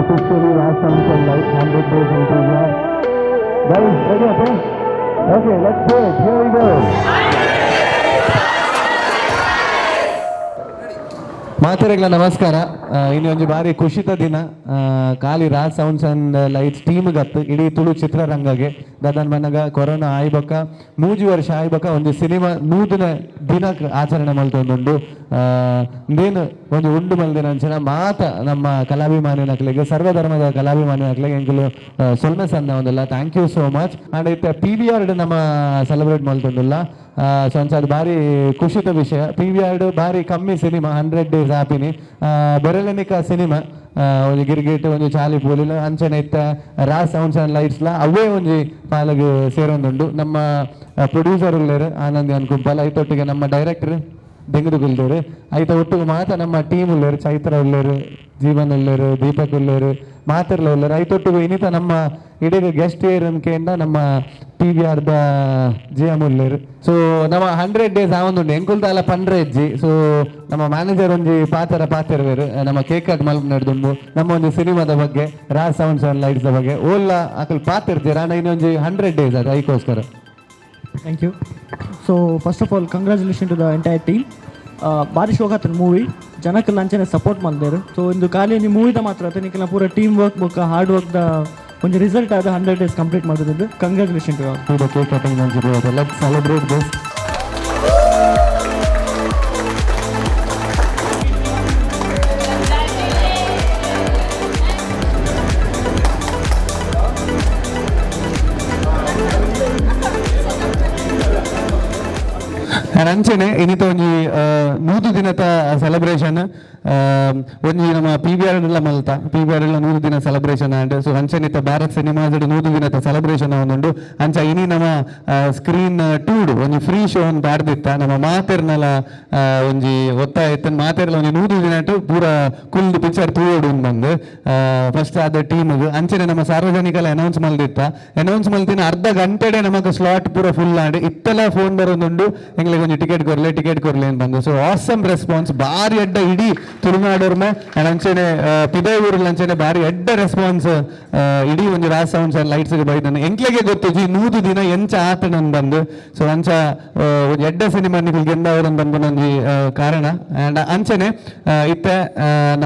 Officially Raj Sounds and Lights 100 days in PVR. Guys, ready, okay? Okay, let's do it. Here we go. ಮಾತೆರೆಗ್ಲ ನಮಸ್ಕಾರ. ಇನ್ನೊಂದು ಬಾರಿ ಖುಷಿತ ದಿನ. ಖಾಲಿ Raj sounds ಅಂಡ್ lights team ಗತ್ತು, ಇಡೀ ತುಳು ಚಿತ್ರರಂಗಗೆ. ದದನ್ ಮನಗ ಕೊರೋನಾ ಆಯ್ಬಕ 3 ವರ್ಷ ಆಯ್ಬಕ ಒಂದು ಸಿನಿಮಾ 100ನೇ ದಿನ ಆಚರಣೆ ಮಲ್ತೊಂದುಂಡು. ಇಂದೇನು ಒಂದು ಉಂಡು ಮಲ್ದಿನ ಅಂಚಿನ ಮಾತ ನಮ್ಮ ಕಲಾಭಿಮಾನಿನಕ್ಲೆಗ್, ಸರ್ವಧರ್ಮದ ಕಲಾಭಿಮಾನಿನಕ್ಲೆಗ್ ಎಂಕುಲು ಸೊಲ್ಮೆ ಸಂದ ಒಂದಲ್ಲ. Thank you so much. And ಇತ್ತೆ ಪಿವಿಆರ್ ನಮ್ಮ ಸೆಲೆಬ್ರೇಟ್ ಮಲ್ತೊಂದುಲ್ಲ. ಸೊ ಅಂಚಾದ್ ಬಾರಿ ಖುಷಿತ ವಿಷಯ. ಪಿವಿಆರ್ ಬಾರಿ ಕಮ್ಮಿ ಸಿನಿಮಾ 100 ಡೇಸ್ ಆಪಿನಿ. ಬೆರಳೆನಿಕ ಸಿನಿಮಾ ಒಂಜಿ ಗಿರ್ಗಿಟ್, ಒಂಜಿ ಚಾಲಿ ಪೂಲಿಲ ಅಂಚನೆ ಇತ್ತ ರಾಜ್ ಸೌಂಡ್ಸ್ ಅಂಡ್ ಲೈಟ್ಸ್ಲ ಅವೇ ಒಂಜಿ ಪಾಲಗ್ ಸೇರೊಂದುಂಡು. ನಮ್ಮ ಪ್ರೊಡ್ಯೂಸರ್ ಉಲ್ಲೇರು ಆನಂದ್ ಯಾನ್ ಕುಂಪಲ್, ಐತೊಟ್ಟಿಗೆ ನಮ್ಮ ಡೈರೆಕ್ಟರ್ ದೆಂಗುದು ಕುಲ್ದೇರು. ಐತ ಒಟ್ಟಿಗೆ ಮಾತ ನಮ್ಮ ಟೀಮ್ ಉಲ್ಲೇರು, ಚೈತ್ರ ಉಲ್ಲೇರು, ಜೀವನ್ ಉಲ್ಲೇರು, ದೀಪಕ್ ಉಲ್ಲೇರು, ಮಾತೆರ್ಲ ಉಲ್ಲೇರು. ಐತೊಟ್ಟಿಗೆ ಇನ್ನಿತ ನಮ್ಮ ಇಡೀ ಗೆಸ್ಟ್ ಏರ್ ಅನ್ಕೇಂಡ ನಮ್ಮ ಪಿವಿಆರ್ the G M ಉಲ್ಲೇರು. ಸೊ ನಮ್ಮ 100 ಡೇಸ್ ಆವೊಂದುಂಡು, ಎಂಕುಲ್ದಾಲ ಪಂಡ್ರೆ ಇಜ್ಜಿ. ಸೊ ನಮ್ಮ ಮ್ಯಾನೇಜರ್ ಒಂಜಿ ಪಾತೆರ ಪಾತೆರ್ವೇರು ನಮ್ಮ ಕೇಕ್ ಕಟ್ ಮಲ್ಪುನಡ್ದುಂಬು. ನಮ್ಮ ಒಂಜಿ ಸಿನಿಮಾದ ಬಗ್ಗೆ, ರಾಜ್ ಸೌಂಡ್ಸ್ ಅಂಡ್ ಲೈಟ್ಸ್ ಬಗ್ಗೆ ಓಲ್ಲ ಅಕಲ್ ಪಾತೆರ್ಜೆರ್. ಆಂಡ ಇನ್ನೊಂಜಿ 100 ಡೇಸ್ ಅದು ಐಕೋಸ್ಕರ. Thank you. So first of all, congratulation to the entire team. ಬಾರಿ ಶೋಕಾತನ ಮೂವಿ, ಜನಕ್ಕೆಲ್ಲ ಅಂಚನೆ ಸಪೋರ್ಟ್ ಮಲ್ದೇರು. ಸೊ ಇಂದು ಖಾಲಿ ನೀವು ಮೂವಿದ ಮಾತ್ರ ಅತ್ತ, ನಿಕ್ಕೆಲ್ಲ ಪೂರ ಟೀಮ್ ವರ್ಕ್ ಬೊಕ್ಕ ಹಾರ್ಡ್ ವರ್ಕ್ the ಒಂಜಿ ರಿಸಲ್ಟ್ ಆದ 100 ಡೇಸ್ ಕಂಪ್ಲೀಟ್ ಮಾಡಿದ್ದು. Congratulation to all. Cake cutting. Let's celebrate this. ಅಂಚೆನೆ ಇನಿತ ಒಂಜಿ 100 ದಿನದ ಸೆಲೆಬ್ರೇಷನ್ ಒಂಜಿ ನಮ್ಮ ಪಿವಿಆರ್ ಎಲ್ಲ ಮಲ್ತ. ಪಿವಿಆರ್ ಎಲ್ಲ 100 ದಿನ ಸೆಲೆಬ್ರೇಷನ್ ಆಂಡ್. ಸೊ ಅಂಚನೆ ಇತ್ತ ಭಾರತ್ ಸಿನಿಮಾಸ್ 100 ದಿನದ ಸೆಲೆಬ್ರೇಷನ್ ಒಂದುಂಡು. ಅಂಚ ಇನಿ ನಮ್ಮ ಸ್ಕ್ರೀನ್ ಟೂಡ್ ಒಂಜಿ ಫ್ರೀ ಶೋ ಅಂತ ಪಾಡ್ದಿತ್ತ. ನಮ್ಮ ಮಾತೆರ್ನಲ ಒಂಜಿ ಒತ್ತಾಯ ಇತ್ತ, ಮಾತೆರ್ಲ ಒಂಜಿ 100 ದಿನಟ್ ಪೂರ ಕುಲ್ದು ಪಿಕ್ಚರ್ ತೂವೊಡು ಬಂದು ಫಸ್ಟ್ ಆದ ಟೀಮ್. ಅಂಚನೆ ನಮ್ಮ ಸಾರ್ವಜನಿಕಲ ಅನೌನ್ಸ್ ಮಲ್ದಿತ್ತ. ಅನೌನ್ಸ್ ಮಲ್ತಿನ ಅರ್ಧ ಗಂಟೆಡೆ ನಮಕ್ ಸ್ಲಾಟ್ ಪೂರ ಫುಲ್ ಆಂಡ್. ಇತ್ತೆಲ್ಲ ಫೋನ್ ಬರೋದುಂಡು, ಎಂಗ್ಲಿಗೆ ಒಂಜಿ ಟಿಕೆಟ್ ಕೊರ್ಲೆ, ಟಿಕೆಟ್ ಕೊರ್ಲೆ ಅಂತ ಬಂದು. ಸೊ ಆಸಮ್ ರೆಸ್ಪಾನ್ಸ್, ಬಾರಿ ಎಡ್ಡ. ಇಡೀ ತುಳುನಾಡೋರ್ಮೆ ಅಂಡ್ ಅಂಚನೆ ಪಿದೈ ಊರಲ್ಲಿ ಅಂಚನೆ ಬಾರಿ ಎಡ್ಡ ರೆಸ್ಪಾನ್ಸ್ ಇಡೀ ಒಂಜಿ ರಾಜ್ ಸೌಂಡ್ಸ್ ಅಂಡ್ ಲೈಟ್ಸ್ ಬೈದನ. ಎಂಕ್ಲೆಗೆ ಗೊತ್ತಿಜಿ 100 ದಿನ ಎಂಚ ಆತನನ್ ಬಂದು. ಸೊ ಅಂಚ ಒಂಜಿ ಎಡ್ಡ ಸಿನಿಮಾ ನಿಕುಲ್ ಗೆಂದವರನ್ ಬಂದು ಒಂಜಿ ಕಾರಣ. ಅಂಡ್ ಅಂಚನೆ ಇತ್ತೆ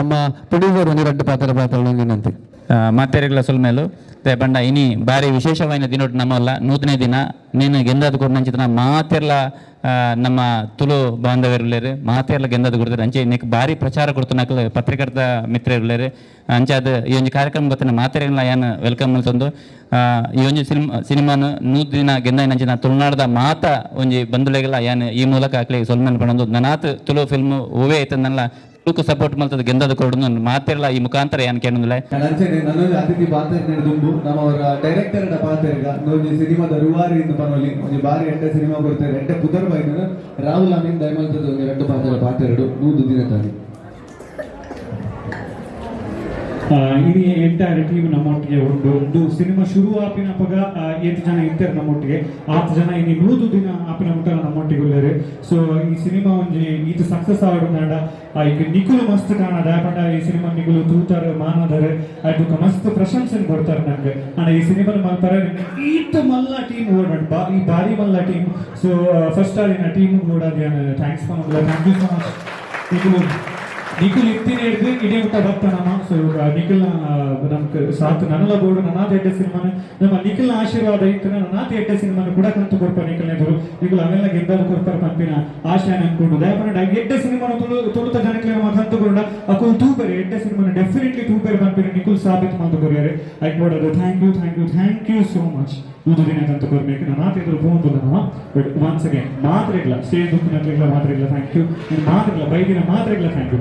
ನಮ್ಮ ಪ್ರೊಡ್ಯೂಸರ್ ಒಂಜಿ ರಡ್ಡ್ ಪಾತ್ರ ಪಾತ್ರ ವಿನಂತಿ. ಮಾತೆರೆಗ್ಲ ಸೊಲ್ಮೆಲು. ಪಂಡ ಇನಿ ಬಾರಿ ವಿಶೇಷವಾಯಿನ ದಿನೊಟ್ಟು ನಮ್ಮಲ್ಲ 100ನೇ ದಿನ ನೀನು ಗೆಂದಾದ ಕೊರ್ನಂಚಿತನ ಮಾತೆರ್ಲ ನಮ್ಮ ತುಳು ಬಾಂಧವ್ಯರುಲ್ಲೇರು, ಮಾತೆರ್ಲ ಗೆಂದಾದ ಕೊಡ್ತಾರೆ. ಅಂಚೆ ಇನ್ನಕ್ಕೆ ಬಾರಿ ಪ್ರಚಾರ ಕೊಡ್ತು ಪತ್ರಕರ್ತ ಮಿತ್ರರುಲ್ಲೇರು. ಅಂಚಾದ ಈ ಒಂಜಿ ಕಾರ್ಯಕ್ರಮ ಗೊತ್ತಿನ ಮಾತೆರೆಗ್ಲ ಯಾನ್ welcome ಮಲ್ತೊಂದು, ಈ ಒಂಜಿ ಸಿನಿಮಾನು 100 ದಿನ ಗೆಂದಾಯಿನಂಚಿನ ತುಳುನಾಡದ ಮಾತ ಒಂಜಿ ಬಂಧುಲೆಗೆಲ್ಲ ಯಾನ್ ಈ ಮೂಲಕ ಅಕ್ಲೆಗ್ ಸೊಲ್ಮೆನ್ ಪಣೊಂದು, ನನಾತ್ ತುಳು ಫಿಲ್ಮ್ ಓವೇ ಐತಂದಲ್ಲ ತುಳುಕು ಸಪೋರ್ಟ್ ಮಲ್ತದ ಗೆಂದದ ಕೊರಡು ಮಾತೆರ್ಲ ಈ ಮುಖಾಂತರ ಯಾನ್ ಕೇಳೊಂದುಲ್ಲೆ. ಅಂಚನೆ ನನ್ನೊಂದು ಅತಿಥಿ ಪಾತ್ರ ದುಂಬು ನಮ್ಮವರ ಡೈರೆಕ್ಟರ್ ಪಾತ್ರ, ಒಂಜಿ ಸಿನಿಮಾದ ರೂವಾರಿ ಇಂದು ಪನೊಲಿ, ಒಂಜಿ ಬಾರಿ ಎಡ್ಡೆ ಸಿನಿಮಾ ಕೊಡ್ತಾರೆ, ಎಡ್ಡೆ ಪುದರ್ ಬೈದನ ರಾಹುಲ್ ಅಮೀನ್ ದಯಮಲ್ತದ ಒಂಜಿ ರಡ್ಡ್ ಪಾತ್ರ ಪಾತೆರಡು 100 ದಿನ ತಾನೆ. ಇಡೀ ಎಂಟೈರ್ ಟೀಮ್ ನಮ್ಮೊಟ್ಟಿಗೆ ಉಂಟು. ಒಂದು ಸಿನಿಮಾ ಶುರು ಆಪಿನ ಅಪಗ ಏತ್ ಜನ ಇತ್ತಾರೆ ನಮ್ಮೊಟ್ಟಿಗೆ, ಆತ್ ಜನ ಇನಿ 100 ದಿನ ಆಪಿನ ಮುಟ್ಟ ನಮ್ಮೊಟ್ಟಿಗೆ ಉಲ್ಲೇರು. ಸೊ ಈ ಸಿನಿಮಾ ಒಂಜಿ ಈತ ಸಕ್ಸಸ್ ಆವಡುಂದಾಂಡ ಈಗ ನಿಕುಲು ಮಸ್ತ್ ಕಾಣದ. ಪಂಡ ಈ ಸಿನಿಮಾ ನಿಕುಲು ತೂತಾರ, ಮಾನದಾರೆ, ಅದಕ್ಕೆ ಮಸ್ತ್ ಪ್ರಶಂಸೆ ಕೊಡ್ತಾರೆ ನಂಗೆ. ಆಂಡ ಈ ಸಿನಿಮಾ ಮಲ್ತಾರೆ ಈತ ಮಲ್ಲ ಟೀಮ್ ಓಡಾಡ್ ಬಾ, ಈ ಬಾರಿ ಮಲ್ಲ ಟೀಮ್. ಸೊ ಫಸ್ಟ್ ಆದಿನ ಟೀಮ್ ಓಡಾದಿ thanks ಪನೊಂದುಲ್ಲ. Thank you so much. ನಿಕುಲು ನಿಖಿಲ್ ಇತ್ತಿನ ಹಿಡ್ದು ಇಡೀ ಊಟ ಬರ್ತಾನಮ್ಮ. ಸೊ ನಿಖಿಲ್ನ ನಮ್ಗೆ ಸಾಥ್ ನನಲ ಬೋಡು. ನನಾತ್ ಎಡ್ಡೆ ಸಿನಿಮಾನ ನಮ್ಮ ನಿಖಿಲ್ನ ಆಶೀರ್ವಾದ ಇತ್ತು, ನನಾತ್ ಎಡ್ಡೆ ಸಿನಿಮಾನ ಕೂಡ ಕಂತು ಕೊಡ್ಪ ನಿಖಿಲ್ನ ಎದುರು. ನಿಖಿಲ್ ಅವೆಲ್ಲ ಗೆದ್ದಾರು ಕೊಡ್ತಾರೆ ಪನ್ಪಿನ ಆಶಯ ಅನ್ಕೊಂಡು. ದಯಪಂಡ ಎಡ್ಡೆ ಸಿನಿಮಾನ ತುಳು ತುಳುತ ಜನಕ್ಕೆ ಕಂತು ಕೊಡ, ಅಕುಲು ತೂಪೆರೆ. ಎಡ್ಡೆ ಸಿನಿಮಾನ ಡೆಫಿನೆಟ್ಲಿ ತೂಪೆರೆ ಪನ್ಪಿನ ನಿಖಿಲ್ ಸಾಬೀತು ಮಂತು ಕೊರಿಯಾರೆ. ಐಕ್ ಬೋಡದು thank you, thank you, thank you so much. 100 ದಿನ ಕಂತು ಕೊರ್ಬೇಕು ನನಾತ್ ಎದುರು ಪೋಂದುಲ್ಲ ನಮ್ಮ. ಬಟ್ ಒನ್ಸ್ ಅಗೇನ್ ಮಾತ್ರ ಇಲ್ಲ, ಸ್ಟೇಜ್ ದುಃಖ ಮಾತ್ರ ಇಲ್ಲ, thank you ಮಾತ್ರ ಇಲ್ಲ, ಬೈದಿನ ಮಾತ್ರ ಇಲ್ಲ, thank you.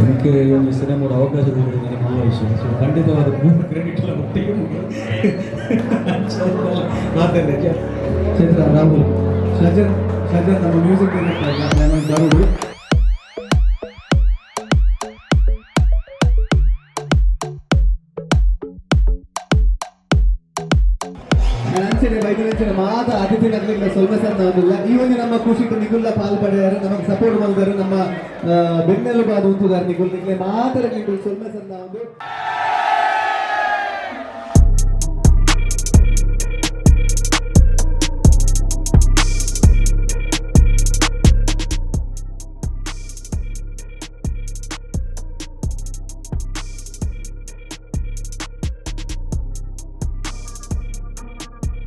എനിക്ക് ಈ ಒಂದು ಸಿನಿಮಾ ಅವಕಾಶ ಸಿಕ್ಕಿದೆ ನನಗೆ ಮಲ್ಲ ವಿಷಯ. ಸೊ ಖಂಡಿತವಾದ ಪೂರ್ಣ ಕ್ರೆಡಿಟ್ ಎಲ್ಲ ಮಾತಾಡಲಿಕ್ಕೆ. ಚೈತ್ರ, ರಾಹುಲ್, ಶಜನ್, ಶಜನ್ ನಮ್ಮ ಮ್ಯೂಸಿಕ್ ಡೈರೆಕ್ಟರ್ ನಾನು ಬರುದು. ಅಂಚನೆ ಬೈದಿನಂಚನೆ ಮಾತ ಅತಿಥಿ ನಗಲಿಲ್ಲ ಸ್ವಲ್ಪ ಸಣ್ಣ ಒಂದಿಲ್ಲ. ಈ ಒಂದು ನಮ್ಮ ಖುಷಿಗೆ ನಿಗುಲ್ಲ ಪಾಲ್ ಪಡೆಯಾರು, ನಮಗೆ ಸಪೋರ್ಟ್ ಮಾಡಿದಾರು, ನಮ್ಮ ಬೆನ್ನೆಲುಬಾದ ಉಂತುದಾರು ನಿಗುಲ್. ನಿಗ್ಲೆ ಮಾತ್ರ ನಿಗುಲ್ ಸ್ವಲ್ಪ ಸಣ್ಣ ಒಂದು.